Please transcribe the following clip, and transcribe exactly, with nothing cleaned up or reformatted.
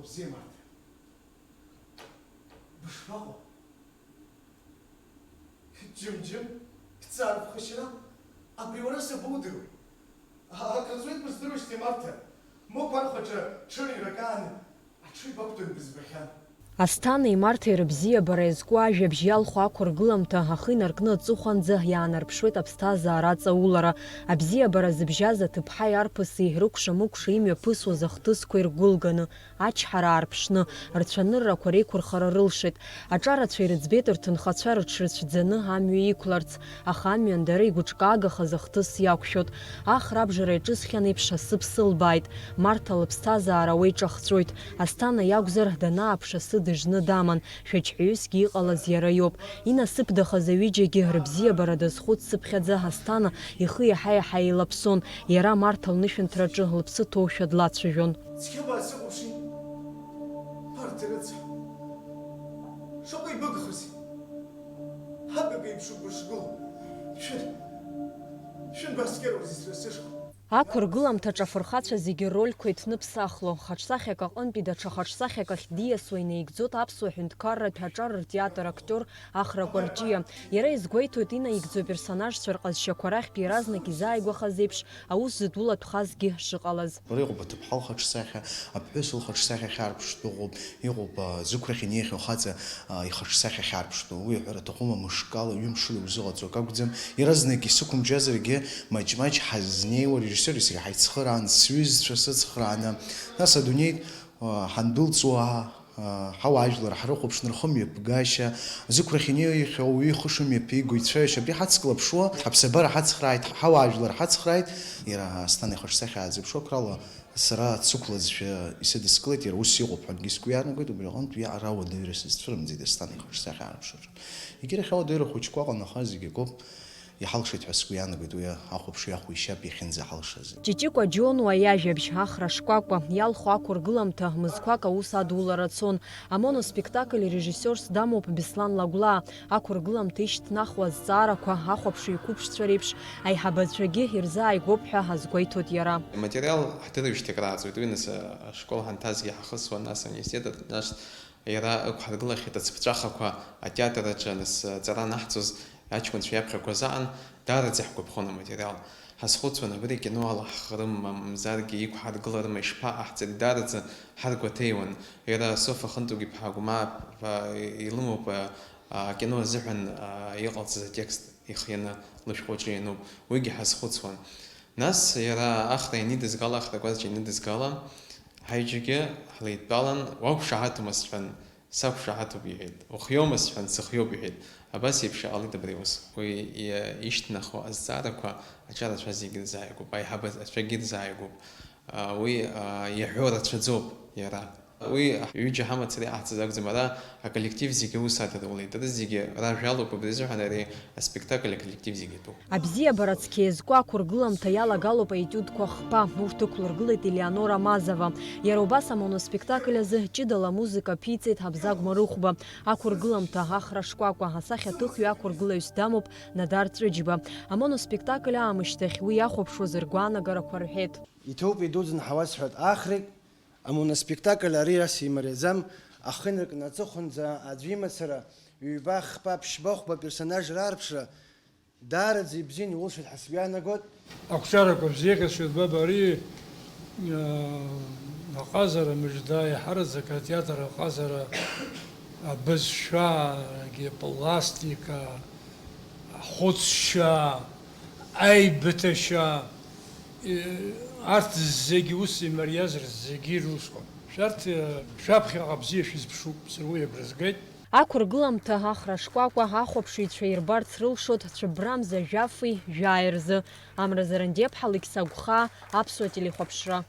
Бзиа, Марҭа. Бышԥаҟоу? Џьым-џьым, бҵаарԥхашьара, абри уара сабоудыруеи? А-, акрыҵуеит быздыруашьҭи, Марҭа? Мықә архәаҿы ҽырҩрак аан аҽыҩ бақәтәан бызбахьан. Асҭанеи Марҭеи рыбзиабара иазку ажәабжь иалху ақәыргыламҭа ахы инаркны аҵыхәанӡа иаанарԥшуеит аԥсҭазаара аҵаулара. Абзиабара зыбжьаз аҭыԥҳаи арԥыси рыкәша-мыкәша имҩаԥысуаз ахҭысқәа иргәылганы, ачҳара аарԥшны, рцәаныррақәа реиқәырхара рылшеит. Аҿарацәа ирыӡбеит рҭынхацәа рыҽрыцәӡаны амҩа иқәларц, аха амҩан дара игәыҿкаагахаз ахҭыс иақәшәот. Ахра абжара иаҿысхьан еиԥш асы ԥсылбааит. Марҭа лыԥсҭазаара уеиҿахҵәоит. Асҭана иакәзар, данааԥш асы дыжны даман, шәаџьҳәаҩысгьы иҟалаз иара иоуп. Инасыԥдахаз аҩыџьагьы рыбзиабара дазхәыццыԥхьаӡа Асҭана ихы иаҳа-иаҳа еилаԥсон, иара Марҭа лнышәынҭраҿы лыԥсы ҭоушәа длацәажәон. Цқьа баасыхәаԥши, Марҭа рыцҳа, шаҟа ибыгхази? Ҳабаҟа еиԥш бышгылоу, шәын, шәын баскьароузеи сара сышҟа? Ақәыргыламҭаҿ афырхацәа зегьы ррольқәа иҭныԥсахло, хаҿсахьак аҟынтәи даҽа хаҿсахьак ахь диасуа инеигӡоит аԥсуа ҳәынҭқарратә аҿар ртеатр актиор Ахра Кәарҷиа. Иара изгәеиҭоит инаигӡо аперсонажцәа рҟазшьақәа рахьтә иаразнак изааигәахаз еиԥш аус зыдулатәхазгьы шыҟалаз. Уара иҟоуп аҭыԥҳа лхаҿсахьа, аԥҳәыс лхаҿсахьа ахьаарԥштәу ыҟоуп, иҟоуп, а, зықәрахь инеихьоу ахаҵа, а, ихаҿсахьа ахьаарԥштәу. Уи аҳәара аҭахума, мышкала, ҩымшла иузыҟаҵо акы акәӡам. Иаразнак исықәымҿиазаргьы, маҷ-маҷ ҳазнеиуа, режиссиори сареи ҳаицхыраан, сҩызцәа сыцхрааны, нас адунеи, а, ҳандәылҵуа, а, ҳауаажәлар ҳрыхәаԥшны рхымҩаԥгашьа, зықәрахь инеихьоу ауаҩы ихы шымҩаԥиго ицәажәашьа абри ҳацклаԥшуа, ҳаԥсабара ҳацхрааит, ҳауаажәлар ҳацхрааит. Иара Асҭана ихаҿсахьа аазыԥшу акрала сара дсықәлазшәа исыдыскылеит, иара ус иҟоуп ҳәа акгьы сгәы иаанагоит, убри аҟынтә уиаҟара ауадаҩра сызцәырымӡеит Асҭана ихаҿсахьа аарԥшраҿы. Егьырахь ауадаҩра хәыҷқәа ыҟан, аха зегь акоуп. Иҳалшеит ҳәа сгәы иаанагоит, уи ахәаԥшҩы ахәишьап иахьынӡаҳалшаз. Ҷыҷыкәа Џьонуа иажәабжь Ахра шкәакәа иалху ақәыргыламҭа мызқәак аус адулара цон. Амоноспектакль ирежиссиорс дамоуп Беслан Лагәлаа. Ақәыргыламҭа ишьҭнахуа азҵаарақәа ахәаԥшҩы иқәыԥшцәа реиԥш аиҳабацәагьы ирзааигәоуп ҳәа азгәеиҭоит иара. Аматериал ҳдырижьҭеи акрааҵуеит, уи нас ашкол ҳанҭазгьы ҳахысуан, нас ауниверситет аҿы, нас Иара ықәҳаргылахьеит ацыԥҵәахақәа атеатр аҿы, нас, аҵара анаҳҵоз аҷкәынцәа иаԥхьақәаз аан, даараӡа иаҳгәаԥхон аматериал. Ҳазхәыцуан, абри акино алаҳхрым, мамзаргьы иқәҳаргыларыма, ишԥаҟаҳҵари, даараӡа ҳаргәаҭеиуан. Иара Софа Хынтугиԥҳа Гәмаа илымоуп, а, акино азыҳәан, а, иҟалҵаз атекст ихианы лышәҟәы аҿы иануп, уигьы ҳазхәыцуан. Нас иара Ахра ианидызгала, Ахра Кәарҷиа ианидызгала, ҳаҩыџьагьы ҳлеидтәалан, уақәшаҳаҭума сҳәан, сақәшаҳаҭуп иҳәеит, ухиоума сҳәан, сыхиоуп иҳәеит. Абас еиԥш иҟалеит абри аус. Уи и-, ишьҭнахуа азҵаарақәа аҿарацәа зегьы рзааигәоуп, аиҳабацәагьы рзааигәоуп. А, уи, а, иаҳәо рацәаӡоуп иара. Уи ҩыџьа ҳамацара иҟаҳҵаз акәӡам, ара аколлектив зегьы аус адырулеит, дара зегьы ражәа алоуп, убри азыҳәан ари аспектакль аколлектив зегьы итәуп. Абзиабара цқьа иазку ақәыргыламҭа иалагалоуп аетиудқәа хԥа, урҭ ықәлыргылеит Елеонора Мазова. Иара убас амоноспектакль азы ҷыдала амузыка ԥиҵеит Ҳабзагә Марыхәба, ақәыргыламҭа Ахра шкәакәа, асахьаҭыхҩы ақәыргылаҩс дамоуп Надар Ҵәыџьба. Амоноспектакль аамышьҭахь уи иахәаԥшуаз ргәаанагарақәа рҳәеит. Иҭоуп идуӡӡан ҳауасҳәоит Ахрик. Амоноспектакль ари ас имариаӡам, ахы инаркны аҵыхәанӡа аӡәы имацара, ҩба, хԥа, ԥшьба, хәба персонаж раарԥшра даараӡа ибзианы иулшеит ҳәа сгәы иаанагоит. Ақәҿиарақәа бзиахьаз шәырбап ари, э, аҟазара мыжда, еиҳараӡак атеатр аҟазара, абызшәа, пластика, ахәыцшьа, аибыҭашьа, э, арҭ зегьы ус имариазар зегьы ирусқәа. Шәарҭ, э, шәаԥхьаҟа бзиа шәызԥшуп, сара уи агәра згеит. Ақәыргыламҭа Ахра шкәакәа ахәаԥшыҩцәа ирбарц рылшоит цәыббрамза жәафи жәааи рзы. Амра Зарандиаԥҳа, Алықьса Гәхаа, Аԥсуа телехәаԥшра.